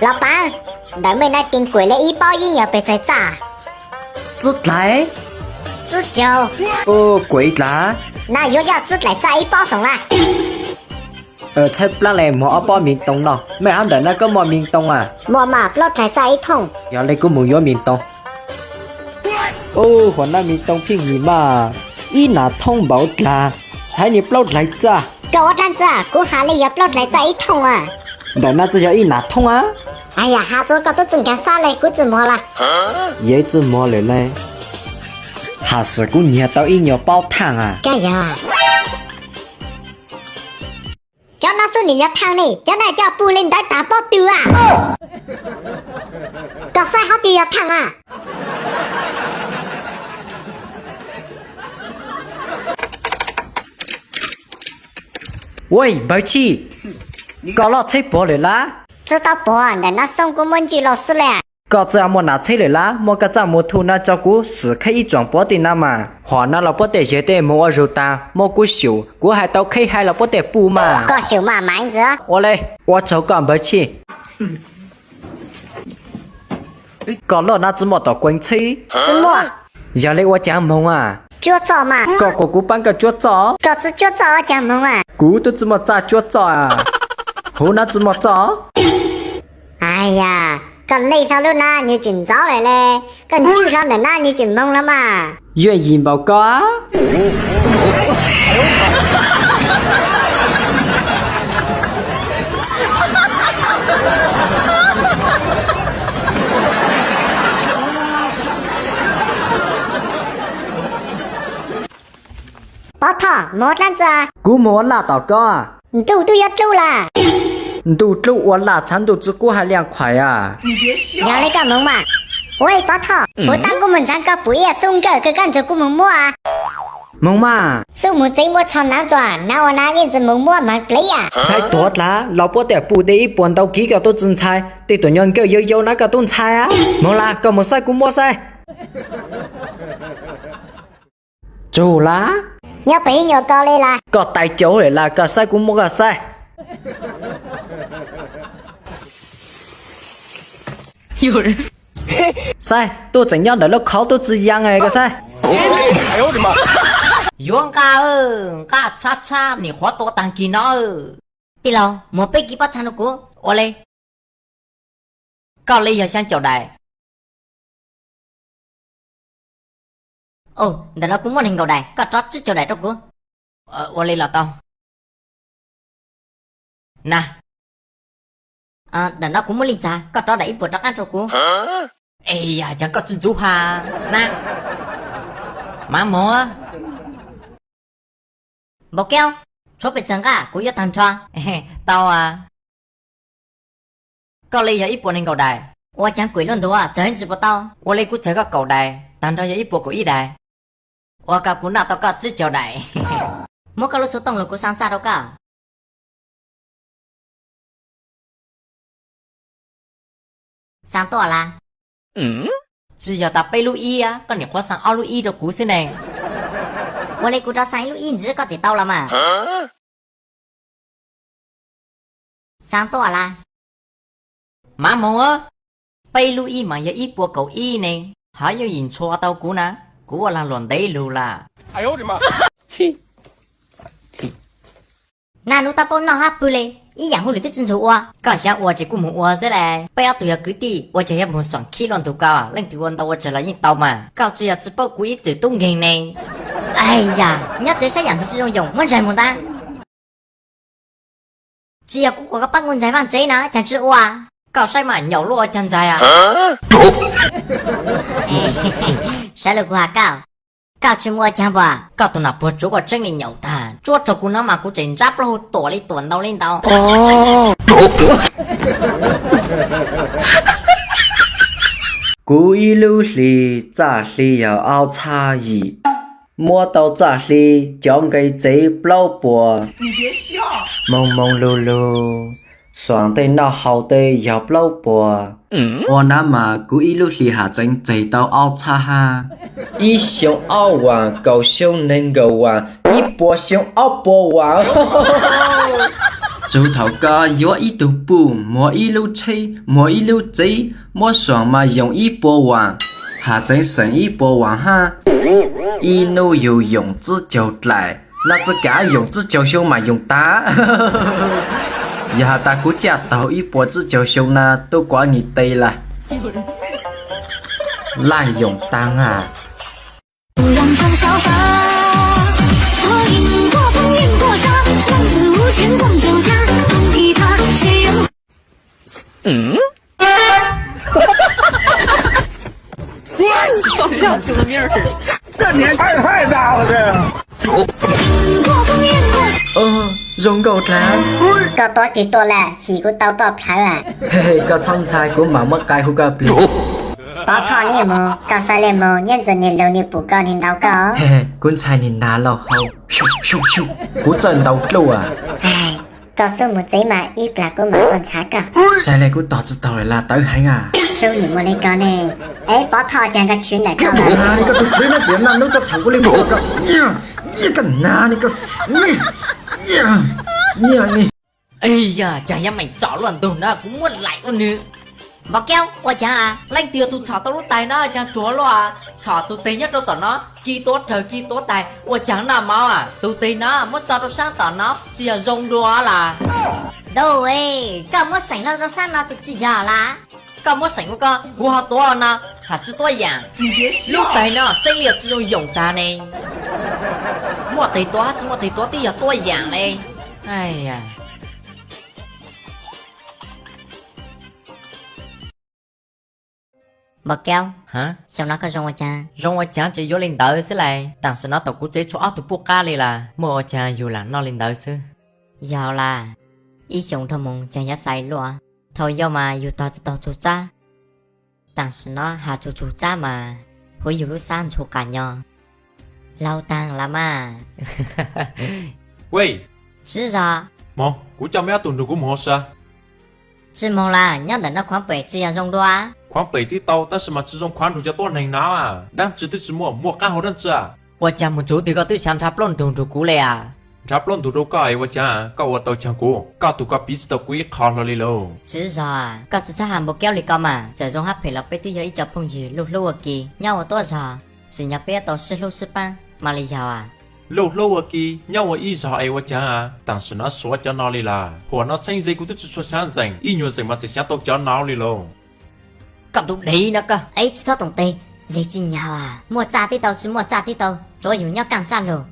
Los pav, ntawm mej nab tis kuam le ib pob yeej yog pes tsawg txaj? Tsib dlaim. Tsib caug. Kuam ib dlaim. Na yuav yog tsib dlaim txaj ib pob xoom na. Tshaib plab le, muag ob pob miv toos no. Mej hab ntawm nab koj muaj miv toos a? Muaj mas, plaub dlaim txaj ib thooj. Yog le kuv mus yuav miv toos. Ub, huam nab miv toos pheej yim mas, ib nas thoob npaum dlaim, txhais niag plaub dlaim txaj. Koj ua dlaab tsi, kuv has le yog plaub dlaim txaj ib thooj a. Ntawm nab tsi yog ib nas thoob a. Yog has rua koj tub tsi nkaag xab le, kuv tsi muag la. Yeej tsi muag lawm le. Has xwm kuv nyiag tau ib nyuag paub thaaj a. Koj yog cov nab xub nim yog thaaj ne, cov nab coj pug le ntawd taag pob tw a. Koj saib hov twg yog thaaj a. Ua, npawg Tshij, koj loj tsheb puag lawm lab? Tsi tau puag, ntawm nab xoob kuv muab ntswj loj xwb le. Koj tsi muaj nas tsheb lawm lab? Muab koj txaj muag thu na tso kuv xwm khaib ib tsoom puab tej na mas. Hom na los puab tej yawg tej moog ua zug taag, muab kuv xyum, kuv hais tau khaib hais los puab tej puj mas. Koj xyum mas Maiv Ntxwv. Ua le, ua tsaug koj npawg Tshij. Koj loj nab tsi muaj tom kuees tsheb? Tsi muaj. Yog le ua caag moog a? Cuab txoj mas. Koj kom kuv paab koj cuab txoj? Koj tsi cuab txoj ua caag moog a? Kuv tub tsi muaj txaj cuab txoj a. Huv nab tsi muaj txoj? Yog, koj lej hlo lub nab nwg tseem ntxov lawm le, koj ntswj hlo ntawm nab nwg tseem moog lawm mas. Yuav yim npaum koj. Pov Thoj, moog ua dlaab tsi? Kuv moog ua laj tom koj. Ntuj tub yuav dlub lawm. Ntuj dlub ua laj tshav ntuj tsi kub hab liaj khuais a. Yog le koj moog mas. Ua Pov Thoj, puv tab kuv moog ntxaav koj pum ib xub nkawj kws koj nrug kuv moog muab. Moog mas. Xub moog tsev muab tsho naav tso, naav ua naav yeej tsi moog muab maag plev a. Ntshai tuag dlaag los puab tej puj tej ib puas ntau kiv koj tub tsi ntshai, tej tuam nyuag nkawj yau yau na koj tub ntshai a. Moog lawm, koj moog saib kuv muab saib. Tsug lawm. Nyob pem ib nyuag ko le lawm. Koj tais caus lawm lawm, koj saib kuv muab koj saib. Saib, tub tseem nyob ntawm lub khauv tub tsi yaa koj saib. Yuav nqaj, nqaj tshab tshab nim qhuav tua taag kis no. Tij laug, muag peb kis pob txha rua kuv. Ua le. Koj le yog xyaa caum daim? Ntawm no kuv muaj neeg nkaum daim, koj rov tsib caug daim rau kuv. Ua li los tau. Na, ntawm no kuv muaj leej txav, koj rov daim ib puas rov qaab rau kuv. Es yog caag koj tsi ntxuv has na. Mav moog. Npaum Kev, tshuav pes tsawg nqaj kuv yuav taag nrho. Tau. Koj le yog ib puas neeg nkaum daim. Ua caag kuj luaj ntug txawg ntsis puas tau. Ua le kuv txawg koj kaum daim, taag nrho yog ib puas kaum ib daim. Ua koj kuv noj tau koj tsib caug daim. Muab koj lub xov tooj lug kuv xaa txaj rau koj. Xaa tuaj lawm. Tsis yog tas peb lub ib, koj nim qhuav xaa ob lub ib rau kuv xwb ne. Ua li kuv rov xaa ib lub ib ntsis koj tseem tau los mas. Xaa tuaj lawm. Mav moog, peb lub ib mas yog ib puas kaum ib ne, hov yuav yim ntshua tau kuv na, kuv ua lag luam ntev lug lawm. Naj nub tab paub noj hab pwg le, ib yaam hauj lwm twb tsi ntsug ua. Koj xyav ua ces kuj moog ua xwb le. Peb ob tug yog kwv tij ua caag yuav moog xoom khib luaj ntug ko, leej twg ua ntau ua tsawg los yeej tau mas. Koj tsis yog tsis paub kuv ib txwm tub nkeeg ne. Ai yam, nyob tsev saib yaam ntawd tsis zoo yoom, muab ntsaig moog ntag. Tsis yog kuv kom koj pab kuv ntsaig vaj tsev na, caag tsis ua. Koj saib mas nyaum luaj ua caag ntsaig a. Saib lug kuv has koj, koj tsis muaj ua caag puas? Koj tug nam puag tsuav koj tseeb le nyaum tag, tsuab raug kuv no mas kuv tseem ntsab plaub hau tuam li tuam ntau li ntau. Kuv ib lub hli, txaj hli yog ob txhab yim. Muab tau txaj hli, cov nqe tsev plaub puas. Moog moog lug lug, xuam tej noj haus tej yog plaub puas. Ua nab mas kuv ib lub hli has tseev tseg tau ob txhab hab. Ib xyoo ob vas, kaum xyoo neeg nkaum vas, ib puas xyoo ob puas vas. Txug thaum koj yuav ib tug puj, muag ib lub tsheb, muag ib lub tsev, muab suam mas yoos ib puas vaam, has tseev xeem ib puas vaam hab, ib nub yug yoos tsib caug dlaim, noj txij kav yoos tsib caug xyoo mas yoos taag. Yog has tas kuv caj taug ib puas tsib caug xyoo na tub kuav ni tes lawm. Laj yoos taag a. Zoo nkauj dlaag. Koj tuab tsi tuaj lawm, xyim kuv tau tuaj plhawv a. Koj txhob ntshai, kuv mam muab qai hu koj plig. Pov Thoj, neb moog, koj xaav le moog, nyob ntawm nwg lug nwg pum koj nwg ntaus koj. Kuv ntshai nwg nag lauj hau. Kuv txawj ntaus dluj a. Koj xub mus tsev mas ib plag kuv mam tuaj ntshav koj. Saib le kuv tos tsi taug lawm las tawv heev a. Xub nwg muaj le koj ne. Es Pov Thoj, caag koj tshwv ntawm koj. Koj tug txiv no tseem noj hnub tuaj thaam kuv le muag koj. Koj nag ni. Ej yog, caag yuav meem tsom luaj ntug na kuv muab laim ua nwg. Npau Keub, ua caag a? Leej twg yog tug txhom tau lub tais no caag ruag luaj? Txhom tug teg nyob rau tom no, kis tuav rawg kis tuav tais, ua caag noj mov a? Tug teg no muab tso rau saab tom no tsi yog zoo dua las? Ntuj, koj muab xeem los rau saab no tsi tsi yog las? Koj muab xeem ua koj, kuv ho tuav no, has tsi tuab yaam. Lub tais no tseeb li yog tsi zoo yoos taag ne. Muaj teg tuav hab tsi muaj teg tuav twb yog tuab yaam le. Npau Keub, xyoo no koj zoo ua caag? Zoo ua caag tseem yuav li ntawd xwb las. Taam sim no tom kuv tsev tshuav ob tug puj qab li las, muaj ua caag yug lam noj li ntawd xwb. Yog las, ib xyoos dhau moog caag yuav xais luaj. Thaum yau mas yug tog tsi tau tsug tsab, taam sim no has tsug tsug tsab mas huv yug lub sab ntxhua qas nyo. Laug taag las mas. Tsi zog. Moog, kuv coj meb ob tug nrug kuv moog hauv sab. Tsi moog las, nyob ntawm no khuav pem tsi yog zoo dua. Khuav pem twb tau tab sis mas tsi zoo khuav nrug cov tuab neeg no. Daab tsi twb tsi muaj, muaj qab hau daab tsi. Ua caag mus txug twg koj twb xyav nrhav plaub ntug nrug kuv le as? Nrhav plaub ntug rau koj es ua caag koj ua tau caag kuv, koj tug ko piv tsi tau kuv ib qho hlo li lauj. Tsi zog, koj tsi txhob has Npau Keub li ko mas, txawm zoo hab phem los peb twb yog ib co phooj ywg luj hlub ua ke nyob ua tuab zog, tsim nyog peb yuav tau sib hlub sib paab mas li yog as. Luj hlub ua ke nyob ua ib zog es ua caag? Taam sim no suav cov no li las, huam no txheeb ze kuv twb tsi tshua xyav ntseem, ib nyuag ntseem mas txawm xyav tau cov no li lauj. Koj tus dev no koj. Eb, tsi txhob toom teg, ze tsi nyog as, muaj tsaj tib tau tsi muaj tsaj tib tau, tsuav yug nyob kaaj sab lug.